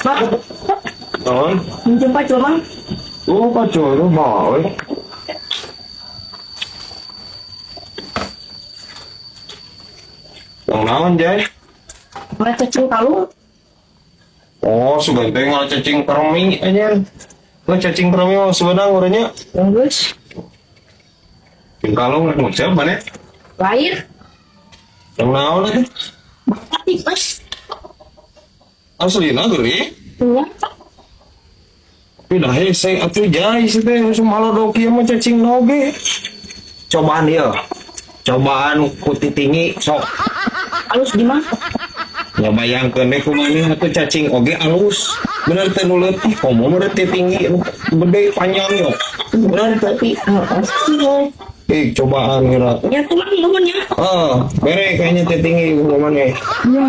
Pak, Naon? Minjem pacul, Mang. Oh, pacul tuh mau we. Yang naon, Jay? Mana cacing kalung? Oh, sugan teh cacing kremi anjir. Nggak cacing kremi mah sebenarnya urangnya. Bagus. Cacing kalung rek ngucap mana? Lain. Yang naon atuh? Bapak tipes. Aslina geuring. Iya. Tapi dah hese atuh, Jay, si teh malodok ieu mah cacing oge. Cobaan ieu. Cobaan ku titingi sok. Halus gimana? Ya bayangkeun we kumaha atuh cacing oge alus. Bener teh nu leutik, komo meureun teh tinggi nu gede panjang yo. Bener teh? Tapi, oh, Eh, cobaan kira. Ya tulang nuhun ya. Ah, bere kayaknya teh tinggi kumaha. Iya.